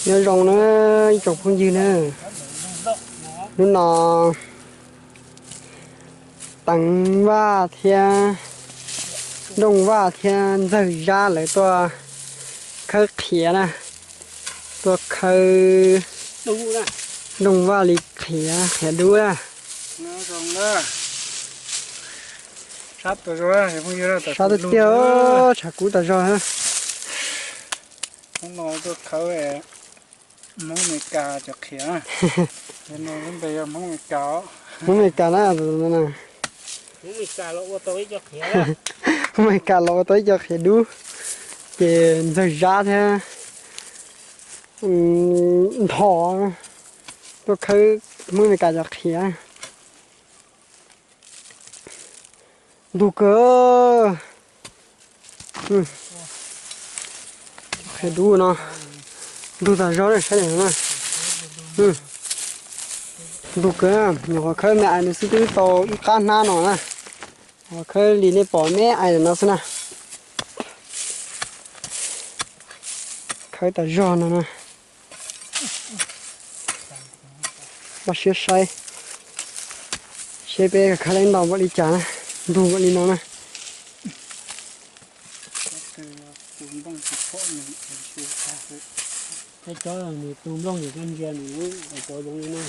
Nyob zoo na ib tsoom phooj ywg na, hnub no Teev Vaj thiab Nrooj Vaj thiab Ntxawg Zab lawv tuaj khawb qhiav na, tuaj khawb Nrooj Vaj li qhiav, qhiav dub na. Sab tiag, tshav kub tas zog. Hnub no tuaj khawb Hmoob Amelikas cov qhiav. Hmoob Amelikas na, Hmoob Amelikas los ua tau ib co qhiav dub, ces Ntxawg Zab thiab Nthos tuaj khawb Hmoob Amelikas cov qhiav. Ntug kawg. Qhiav dub no, ntug tas zog na, saib na. Ntug kawg, nyuam qhuav khawb me ais no xwb twb tau ib qab hnab no na. Qhuav khawb li nej pom me ais no xwb na. Khawb tas zog no na. Npaj siab saib seb peb khawb tau ntau npaum li cas na, ntug npaum li no na. Peb cov nws tu nplooj nws koj ntsia nws lub cov zoo li no.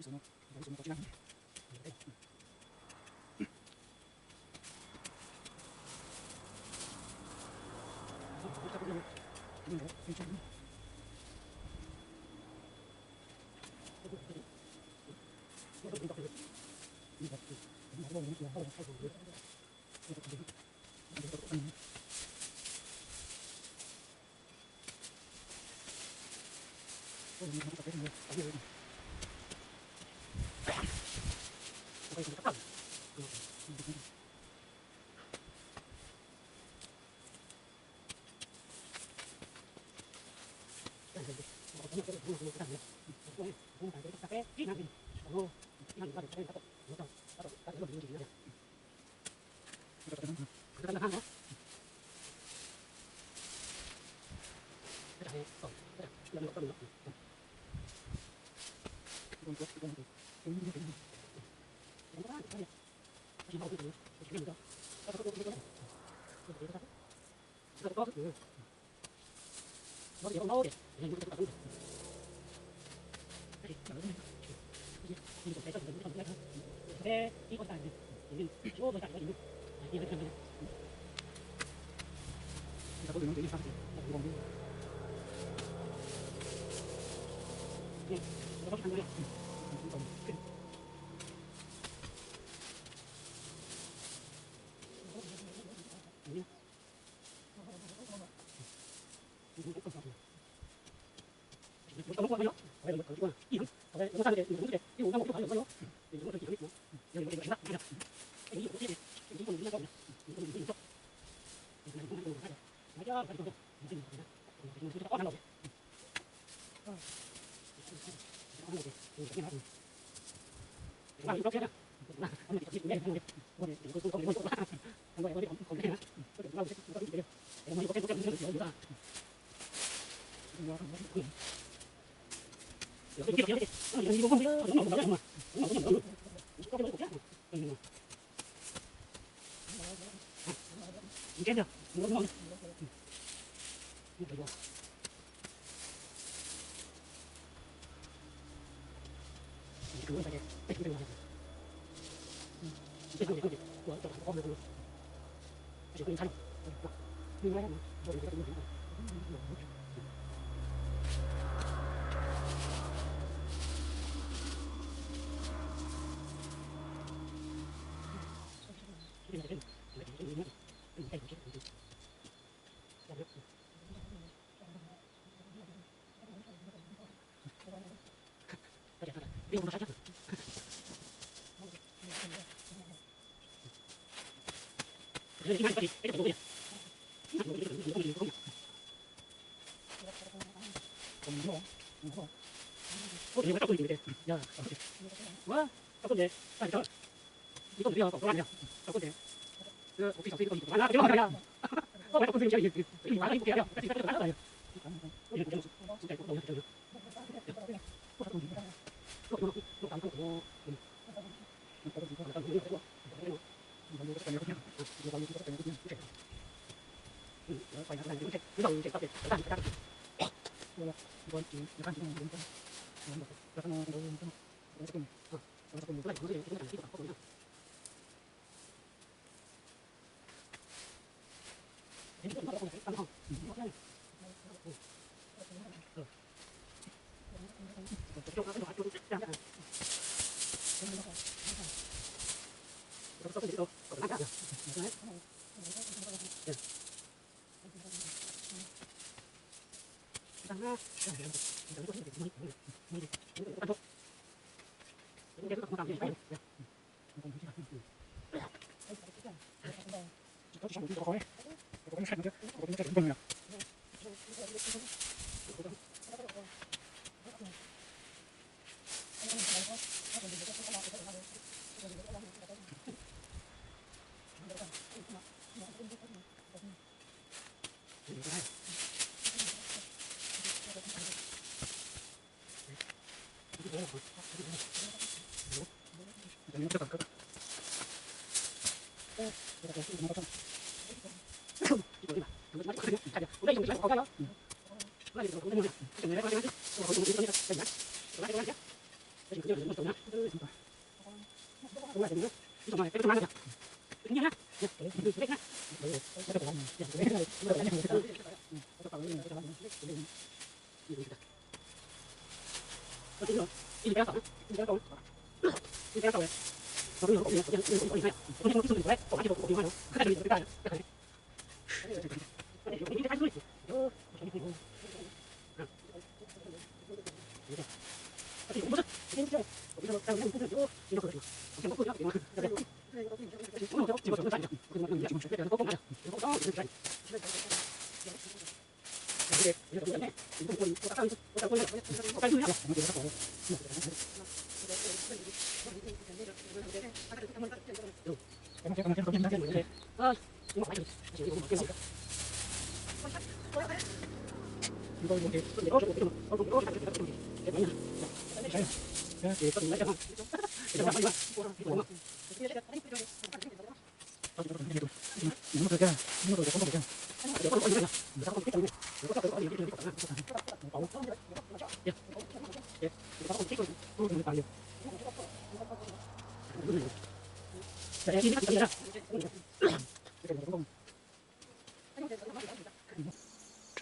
Ua li no,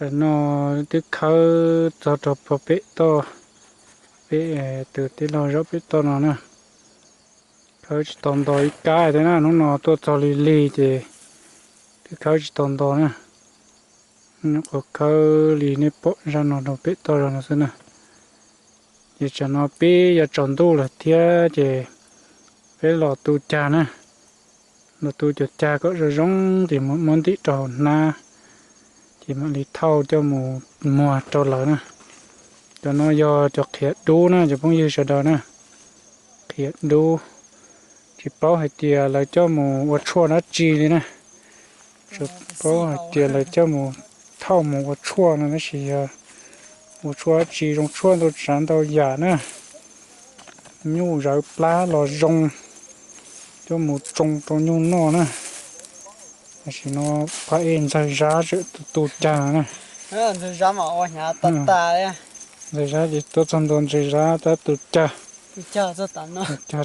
Tam no twb khawb txog rau pem toj, pem tus tij laug zaum pem toj no na. Khawb tsis tau nto ib kab thiab na, hnub no tuaj txog lig lig ces twb khawb tsis tau nto na. Nyuam qhuav khawb li nej pom zaj no rau pem toj zog no xwb na. Ces tsam no peb yuav tsaus ntuj lawm thiab ces peb los tu cag na. Los tu cov cag kom zoo zoo ces muab ntim rau hauv hnab, ces mam li thauj coj mus muag rau lawv na. Cov no yog cov qhiav dub na cov phooj ywg sawv daws na. Qhiav dub, tsis paub hais tias lawv coj mus ua tshuaj dab tsi li na. Tsis paub hais tias lawv coj mus thauj mus ua tshuaj no tab sis yog ua tshuaj dab tsi, zoo tshuaj ntau tsav ntau yam na. Nyuj zawv plab los zoo, coj mus tsoo rau nyuj noj na. Tam sim no phab ej Ntxawg Zab tseem tu tu cag na. Ntxawg Zab ces tuaj txog ntua Ntxawg Zab tab tu cag, tu cag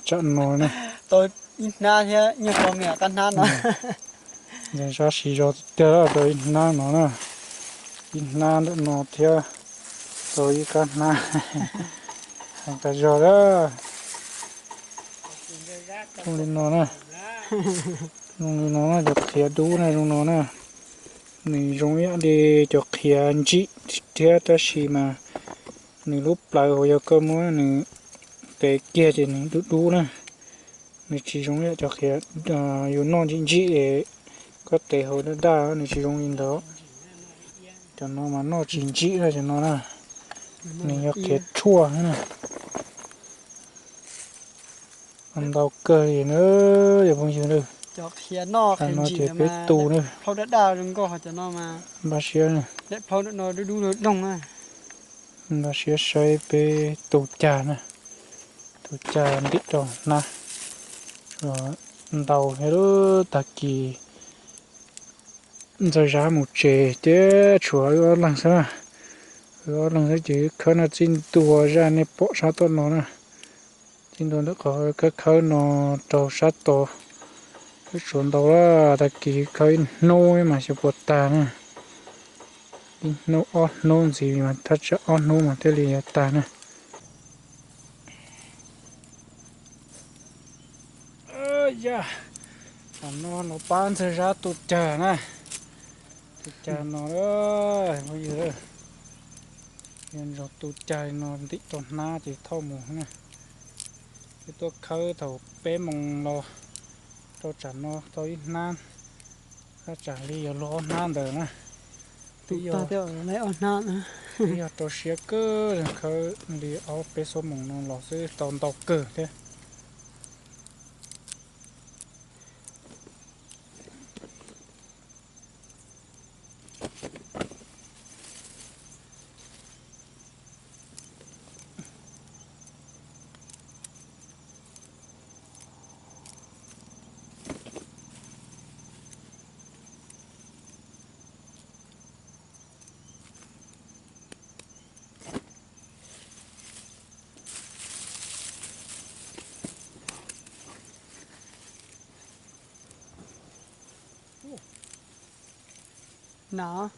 tsam no na. Ntxawg Zab siv zog tiag tiag rau ib hnab no na. Ib hnab ntawm no thiab, tau ib kab hnab. Heev tas zog lawm. Zoo li no na, zoo li no na, cov qhiav dub na zoo no na. Nws zoo ib yam li cov qhiav ntsim thiab tab sis mas nws lub plawv uas yog koj muab nws tev kiag ces nws dub dub na. Nws tsis zoo ib yam cov qhiav yus noj ntsim ntsim, koj tev hauv daj daj nws tsis zoo li ntawd. Cov no mas noj tsis ntsim na, cov no na, nws yog qhiav tshuaj na. Ntau kawg li na, cov phooj ywg na. Tam no ces peb tu na. Npaj siab, npaj siab saib peb tu cag na. Tu cag ntim rau hnab. Ntau thiab, tag kis Ntxawg Zab mus tsev ces tshuav wb ob leeg xwb na. Wb ob leeg xwb ces wb khawb no txij ntua zaj nej pom sab tom no na. Txij ntua ntawm qhov khawb khawb no rau sab tod. Wb tshuav ntau lawm, tag kis khawb ib hnub mas xyov puas tag na. Ib hnub ob hnub ntxiv mas thaj tsam ob hnub mas thiaj li yuav tag na. Yog, tam no los pab Ntxawg Zab tu cag na. Tu cag no, phooj ywg, yog nrog tu cag no ntim rau hnab ces thauj mus na. Wb tuaj khawb thaum peb moos los rau tsam no tau ib hnab, thaj tsam li yuav luag ob hnab ntawd na. Twb yog rau siab kawg, khawb li ob peb xuab moos no los xwb tau ntau kawg thiab. No.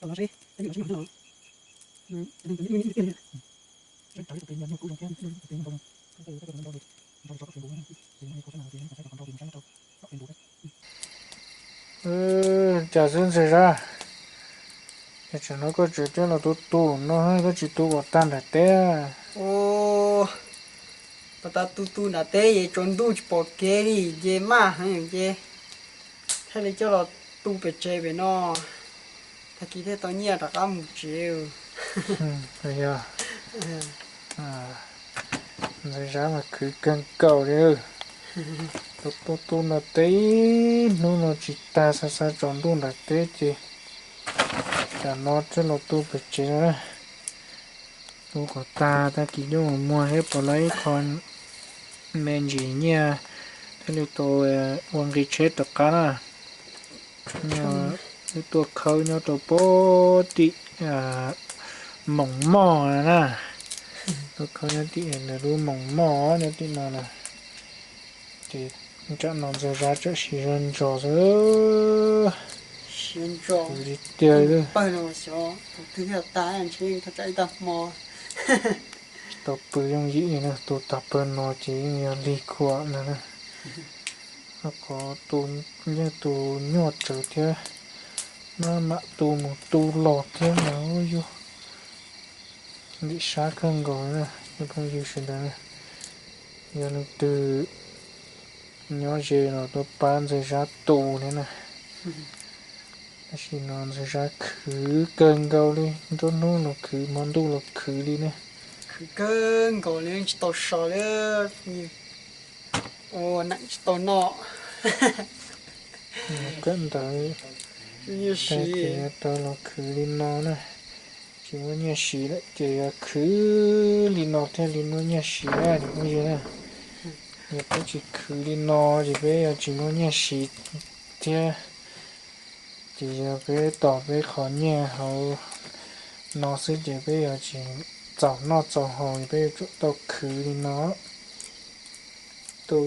Los seb, tej nyuam sib noj no. Cas xwb Ntxawg Zab, es tsam no koj tseem coj los tu tu no koj tsis tu kom tag nram teb? Ua, pas tas tu tu nram teb es tsaus ntuj tsis pom kev li ces maj heev ces thiaj li coj los tu pem tsev pem no, tag kis thiaj tau nyiaj rov qab mus tsev. Yog, Ntxawg Zab mas khwv kawg nkaus li. Tu tu tu no teb ib hnub no tsis tag, xav xav tsaus ntuj nram teb ces tsam no thiaj los tu pem tsev no na. Tu kom tag tag kis coj mus muag thiab pom lawv ib qho me ntsis nyiaj thiaj li tau ua nqi tsheb rov qab na. Wb tuaj khawb nyob rau pem tim Moos Moj na. Tuaj khawb nyob tim lawv lub Moos Moj nyob tim no na. Ces tsam no Ntxawg Zab tsam siav zog ntsos xwb. Siav ntsos li tiag. Pawg no xyov tus twg thiaj tag ntshe thaj tsam ib tag hmo tsis tau pw yooj yim li na. Tu tag pawg no ces yeej yog lig khuam no na. Qhov tu yeej tu nyuaj tsawv thiab, maj mam tu mus tu los thiab mas yog lim sab kawg nkaus na. Phooj ywg sawv daws, yog leej twg nyob ze los tuaj pab Ntxawg Zab tu thiab na. Tam sim no Ntxawg Zab khwv kawg nkaus li, nruab hnub los khwv, hmo ntuj los khwv li ne. Khwv kawg nkaus li, tsis tau so li. Ua neem tsis tau noj. Kawm ntawv, tag kis yuav tau los khwv li no na. Tsis muaj nyiaj siv lawm ces yuav khwv li no thiaj li muaj nyiaj siv na cov phooj ywg na. Yog peb tsis khwv li no ces peb yuav tsis muaj nyiaj siv thiab. Ces yog peb tos peb qhov nyiaj hauv no xwb ces peb yuav tsis txaus noj txaus haus, peb yuav tsum tau khwv li no. Tu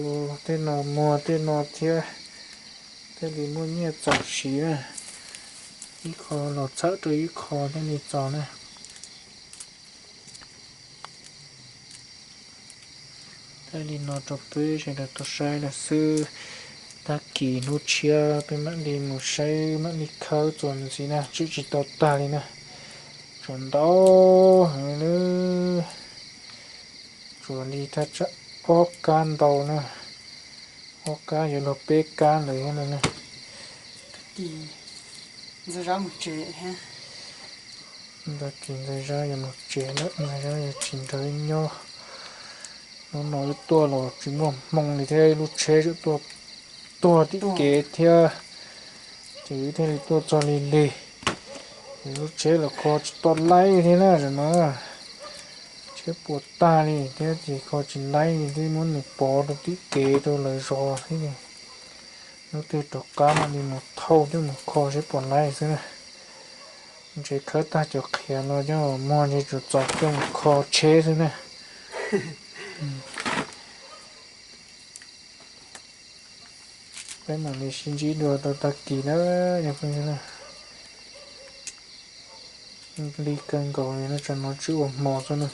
tej no muag tej no thiab, thiaj li muaj nyiaj txaus siv na. Ib qho los txhawb rau ib qho thiaj li txaus na. Thiaj li no rau peb sawv daws tau saib lawm xwb. Tag kis hnub tshiab peb mam li mus saib, mam li khawb txuas ntxiv na, tswm tsis tau tag li na. Tsuas ntau heev li, tsuas li thaj tsam ob kab ntau na, ob kab yuav luag peb kab ntawd thiab no na. Tag kis Ntxawg Zab mus tsev thiab. Tag kis Ntxawg Zab yuav mus tsev lawm, Ntxawg Zab yuav tsis nrog wb nyob. Hnub no wb tuaj los tsis muaj hmoo li thiab, lub tsheb tseem tuaj tuag tim kev thiab, ces wb thiaj li tuaj txog lig lig. Ces lub tsheb los kho tsis tau laib thiab na, tam no tsheb puas tag li thiab ces kho tsis laib li thiab, muab nws pov rau tim kev rau lawv zos thiab. Hnub twg rov qab mam li mus thauj coj mus kho seb puas laib xwb na. Ntshe khawb tag cov qhiav no coj muag ntshe tsuas txaus coj mus kho tsheb xwb na. Peb mam li sib ntsib dua rau tag kis na, cov phooj ywg na. Lig kawg nkaus li no, tsam no tsuas ua hmo xwb na,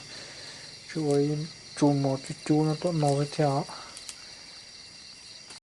tsuas ua ib tsu mov cub cub no tom no xwb thiab os.